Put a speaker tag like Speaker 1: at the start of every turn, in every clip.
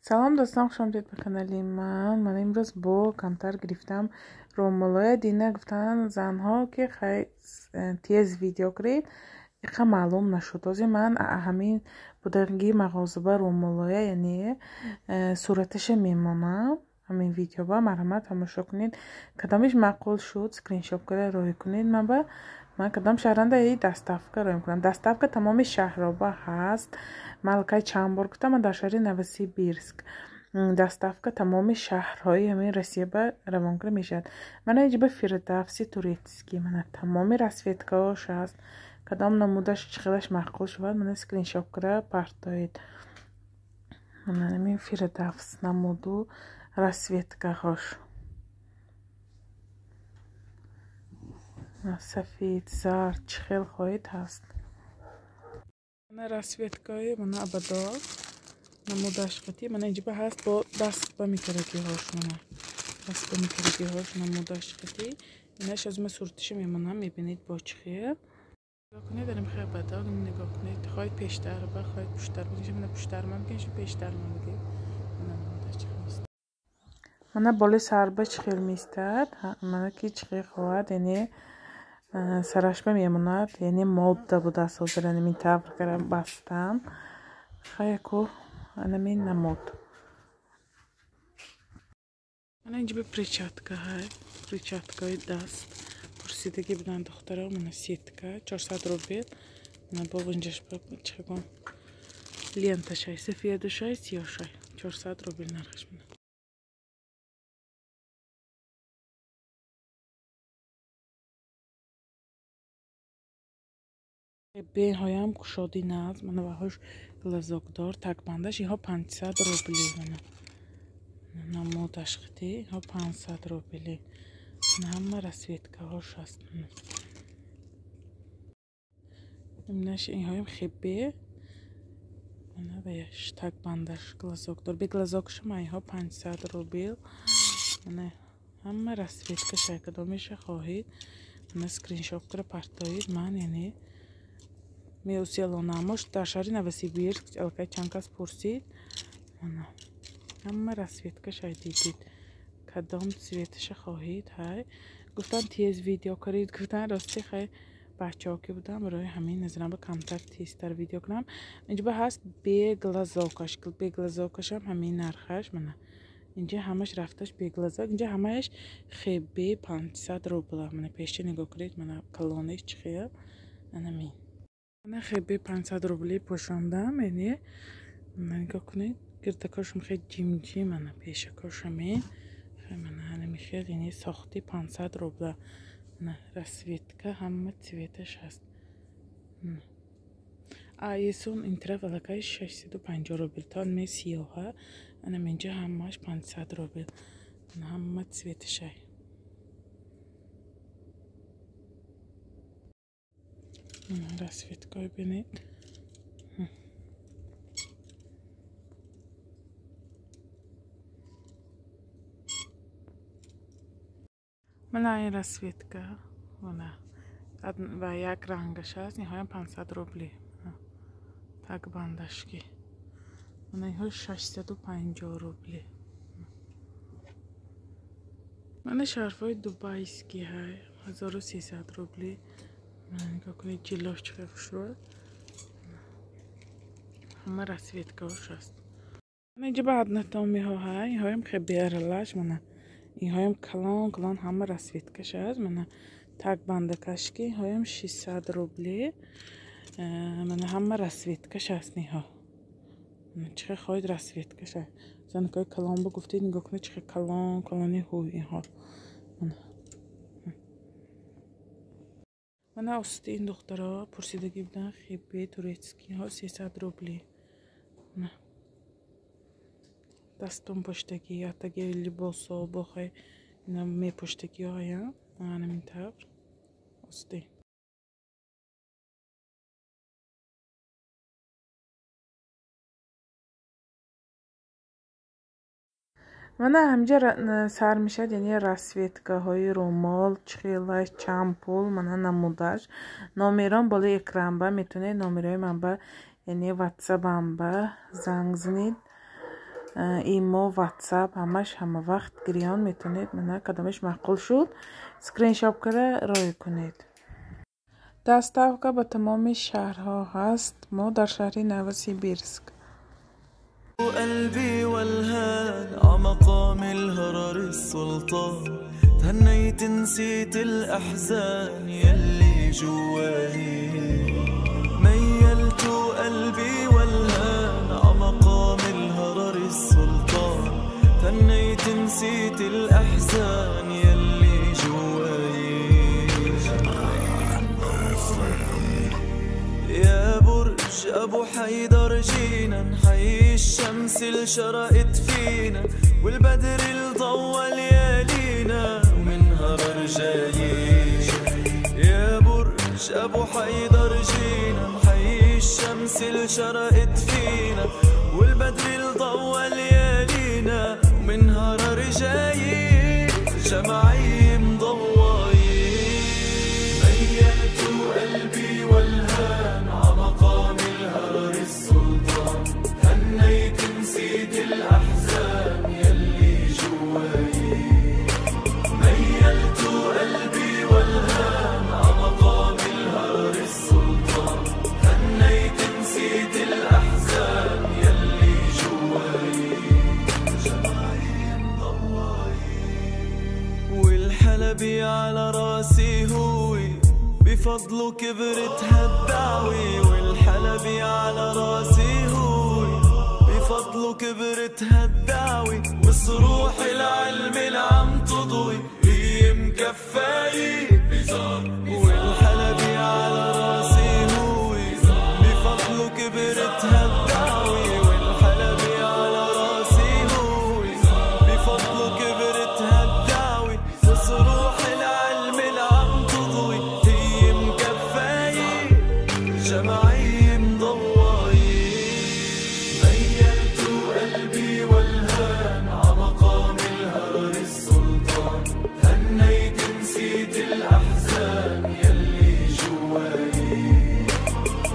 Speaker 1: Салом дӯстон, хуш омадед ба канали ман. Ман имрӯз бо камтар гирифтам румолоя. Дина гуфтан занҳо, ки хай тез видео кунед, иқа маълум нашуд. Ҳозир ман ҳамин будаги мағозаба румолоя, яъне сураташа мемонам ҳамин видеоба, марҳамат тамошо кунед. Кадомиш маъқул шуд, скриншот карда роҳӣ кунед. Ман кадом шаҳранда доставка роҳӣ мекунам. Доставка тамоми шаҳроба ҳаст. Ман аллакай чанд бор гуфтам, ман дар шаҳри Новосибирск. Доставка тамоми шаҳрҳои ҳамин Россия ба равон карда мешавад. Мана инҷа фирдавси турецкий, мана тамоми расцветкаҳош ҳаст. Кадом намудаш чӣ хелаш маъқул шавад, мана скриншот карда партоед. Мана ҳамин фирдавс намуду расцветкаҳош. Сафед, зард, чӣ хел хоҳед ҳаст. Мана расцветкаҳои мана абадор намудаш қатӣ. Мана инҷа ҳаст бо даст ба мекардагиҳош, мана даст ба мекардагиҳош намудаш қатӣ. Инаш аз ма сураташа мемонам, мебинед бо чӣ хел. Нигоҳ кунед, дар ин абадор нигоҳ кунед. Хоҳед пештар ба, хоҳед пуштар ба. Мана пуштар ман бигем, пештар ман бигем. Мана намудаш чӣ хел аст. Мана боли сарба чӣ хел меистад. Мана ки чӣ хел хоҳад, яъне сараш ба мемонад, яъне модда будааст. Ҳозир ҳамин тавр кара бастам. Хаяку анамин намуд. Мана инҷа перчатка ҳай, перчаткаи даст. Пурсидагӣ буданд духтаро, мана сетка 400 рубл. Мана бо инҷаш чӣ гум ленташай, сафедашай, сиёшай. 400 рубл нархаш мана. Беҳоям кушоди наз, мана ваҳош глазокдор, такбандаш инҳо 500 рубли. Мана намудаш қити инҳо 500 рубли. Ҳама расцветкаҳош ҳаст. Инаш инҳоям хебе. Мана ваяш такбандаш глазокдор. Бе глазокшама инҳо 500 рубл. Мана ҳама расцветкаша кадомеша хоҳед, мана скриншот кара партоед. Ман яъне меусиялонамош дар шаҳри Новосибирск аллакай чанд кас пурсид. Мана ҳама расцветкаша дидед. Кадом цветаша хоҳед ҳай. Гуфтан тез видео карид, гуфтан рости хай бачаҳо ки будам, барои ҳамин назарам ба камтар тезтар видео кунам. Инҷа ба ҳаст бе глазокаш, бе глазокашам ҳамин нархаш. Мана инҷа ҳамаш рафташ бе глазок, инҷа ҳамааш хебе 500 рубла. Мана пешча нигоҳ кунед, мана калонеш чӣ хел. Анамин. Мана хебе 500 рубли пӯшондам, яъне мана нигоҳ кунед, гирдакошам хел ҷимҷим, мана пешакошаме. Мана ҳанами хел, яъне сохти 500 рубла. Мана расцветка ҳама цветаш ҳаст. А есун ин тараф аллакай 650 рубл. То ме сиёҳа, анам инҷа ҳамааш 500 рубл. Ҳама цветашай. Расцветкаҳо бинед. Мана ин расцветка, мана ва як рангаш ҳаст, инҳоям 500 рубли. Такбандашки. Мана инҳо 650 рубли. Мана шарфҳои дубайский ҳай, 1300 рубли. Мана нигоҳ кунед, ҷиллош чӣ хел хушрӯ. Ҳама расцветкаҳош ҳаст. Мана инҷа ба однотомиҳо ҳай, инҳоям хел беаралаш, мана инҳоям калон калон ҳама расцветкаш ҳаст. Мана такбандакашки инҳоям 600 рубли. Мана ҳама расцветкаш ҳаст инҳо. Чӣ хел хоҳед расцветкаш ҳаст. Занакҳои калон ба гуфтед, нигоҳ кунед чӣ хел калон калони ҳуй инҳо. Мана ости ин духтаро пурсидагӣ буданд, хебе турецкий инҳо 300 рубли. Дастон пӯштагӣ, ятаги либосо бохай ина мепӯштагиҳоям. Ҳамин тавр ости. Мана ҳаминҷа сар мешавад, яъне расцветкаҳои румол, чӣ хелаш, чанд пул, мана намудаш. Номерон болои экранба метавонед номерҳои ман ба, яъне ватсапам ба занг занед. Имо, WhatsApp, ҳамаш ҳама вақт гирён метавонед. Мана кадомеш маъқул шуд, скриншот карда роя кунед. Доставка ба тамоми шаҳрҳо ҳаст. Мо дар шаҳри Новосибирск.
Speaker 2: قلبي والهان عمقام الهرر السلطان تهنيت نسيت الأحزان يلي جواي ميلت قلبي والهان عمقام الهرر السلطان تهنيت نسيت الأحزان يلي جواي يا برج أبو حيدر جينا نحيي الشمس اللي شرقت فينا والبدر اللي ضوى ليالينا ومن هرر جايين يا برج أبو حيدر جينا نحيي الشمس اللي شرقت فينا والبدر اللي ضوى ليالينا ومن هرر جايين جمعي مضوايين ميلت قلبي والهان عمقام الهرر السلطان هنيت نسيت الأحزان يلي جواي ميلت قلبي والهان عمقام الهرر السلطان هنيت نسيت الأحزان يلي جواي جمعي مضواي والحلبي على راسي هو بفضله كبرت هالدعوة والحلبي على راسي هو بفضله كبرت هالدعوة وصروح العلم العم تضوي هي مكفاية والحلبي على راسي هو بفضله كبرت هالدعوة والحلبي على راسي هو بفضله كبرت هالدعوة وصروح العلم العم تضوي هي مكفاية جمعي مضواي ميلت قلبي والهان عمقام الهرر السلطان هنيت نسيت الأحزان يلي جواي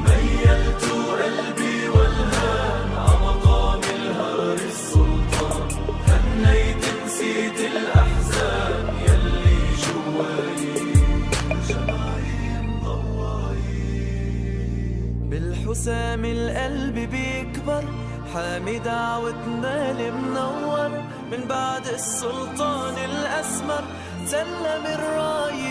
Speaker 2: ميلت قلبي والهان عمقام الهرر السلطان هنيت نسيت الأحزان يلي جواي جمعي مضواي بالحسام القلب بيكبر حامي دعوتنا المنور من بعد السلطان الأسمر سلم الراي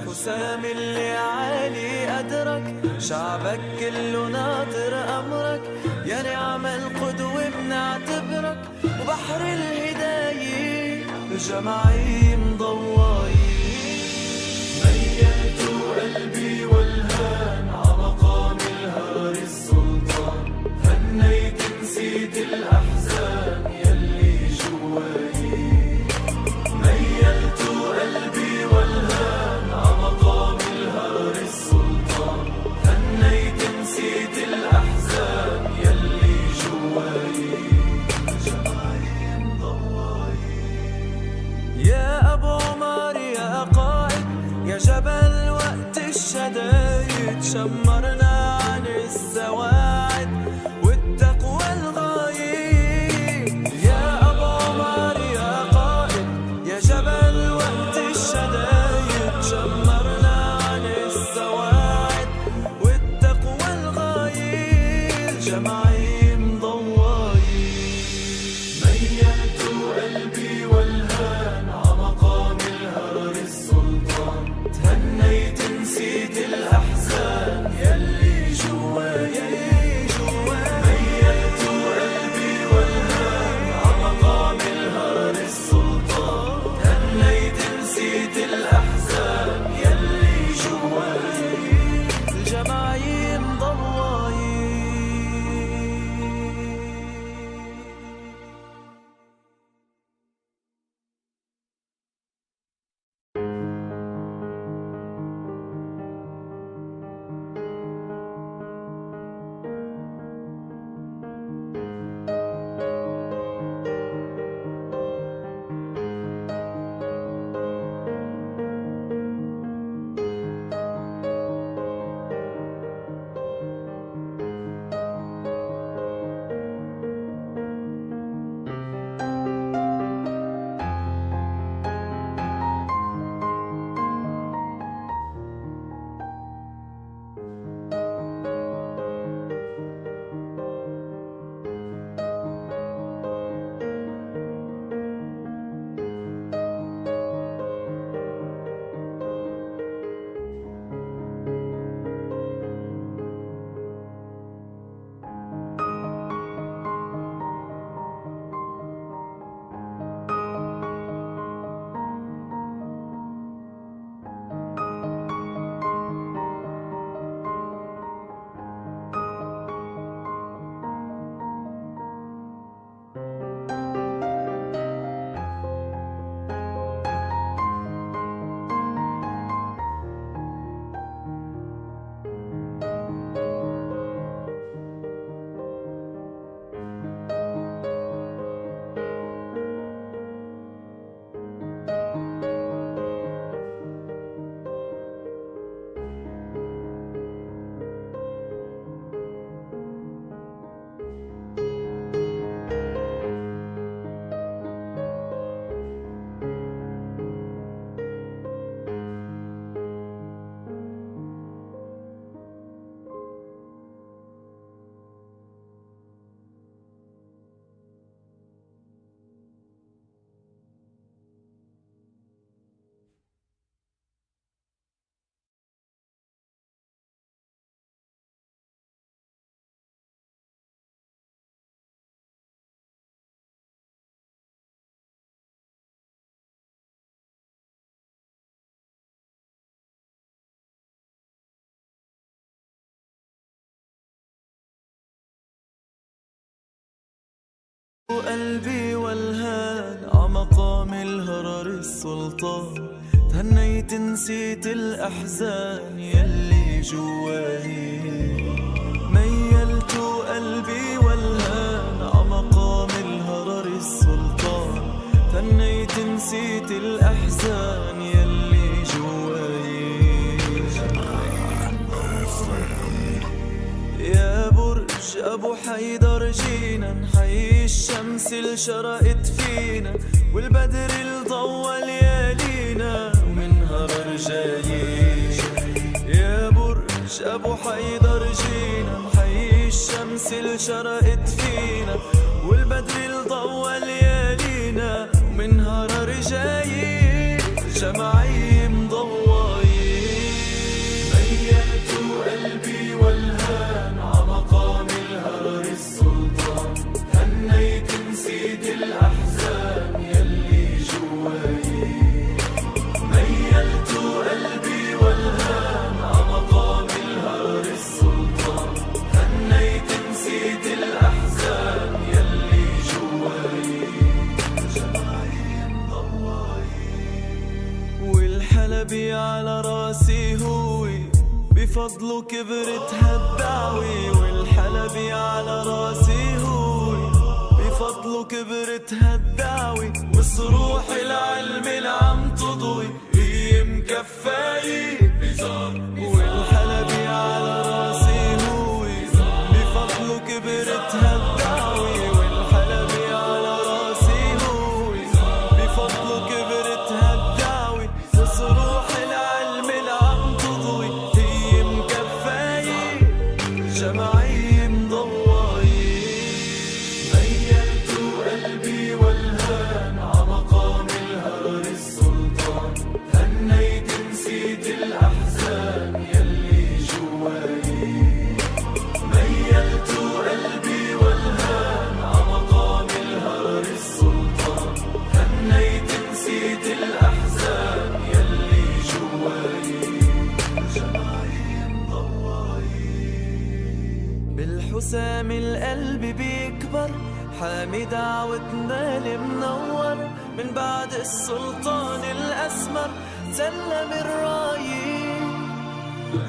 Speaker 2: حسام اللي عالي قدرك شعبك كله ناطر أمرك يا نعم القدوة بنعتبرك وبحر الهداية جمعي مضواي ميلت قلبي والهان عمقام الهرر السلطان هنيت نسيت الأحزان يلي جواي ميلت قلبي والهان عمقام الهرر السلطان هنيت نسيت الأحزان يلي جواي جمعي مضواي يا أبو عمر يا قائد يا جبل وقت الشدايد شمرنا عن السواعد والتقوى الغاية يا أبو عمر يا قائد يا جبل وقت الشدايد شمرنا عن السواعد والتقوى الغاية جمعي مضواي ميلت قلبي والهان عمقام الهرر السلطان تهنيت نسيت الأحزان يلي جواي ميلت قلبي والهان عمقام الهرر السلطان تهنيت نسيت الأحزان يلي جواي الجمعي مضواي. قلبي والهان عمقام الهرر السلطان، تهنيت نسيت الأحزان يلي جواي. ميلت قلبي والهان عمقام الهرر السلطان، تهنيت نسيت الأحزان يلي جواي. يا برج أبو حيدر جينا نحيي الشمس اللي شرقت فينا، والبدر اللي ضوى ليالينا ومن هرر جايين. يا برج أبو حيدر جينا نحيي الشمس اللي شرقت فينا، والبدر اللي ضوى ليالينا ومن هرر جايين. جمعي مضوايين. ميلت قلبي والهان عمقام الهرر السلطان، هنيت نسيت الأحزان يلي جواي. ميلت قلبي والهان عمقام الهرر السلطان، هنيت نسيت الأحزان يلي جواي. جمعي مضواي. والحلبي على راسي هو بفضله كبرت هالدعوة، والحلبي على راسي هو بفضله كبرت هالدعوة، وصروح العلم اللي عم تضوي هي مكفاية. والحلبي على راسي هو بفضله كبرت هالدعوة، والحلبي على راسي هو بفضله كبرت هالدعوة، وصروح العلم اللي عم تضوي هي مكفاية. جمعي مضواي. ميلت قلبي والهان عمقام الهرر السلطان، هنيت نسيت الأحزان يلي جواي. ميلت قلبي والهان عمقام الهرر السلطان، هنيت نسيت الأحزان يلي جواي. جمعي مضواي. بالحسام القلب بيكبر، حامي دعوتنا المنور، من بعد السلطان الأسمر سلم الراي.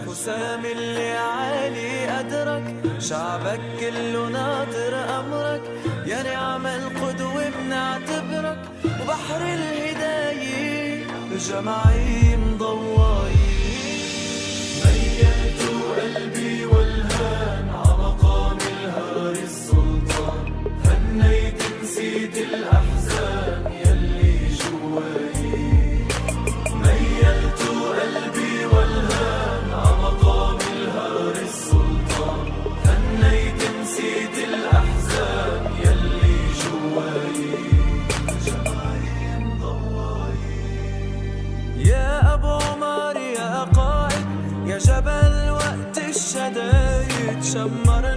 Speaker 2: حسام اللي عالي قدرك، شعبك كله ناطر أمرك، يا نعم القدوة بنعتبرك، وبحر الهداية جمعي مضواي. ميلت قلبي والهان عمقام الهرر السلطان، هنيت نسيت الأحزان يلي جواي. ميلت قلبي والهان عمقام الهرر السلطان، هنيت نسيت الأحزان يلي جواي. جمعي مضواي. يا أبو عمر يا قائد، يا جبل وقت الشدايد، شمرنا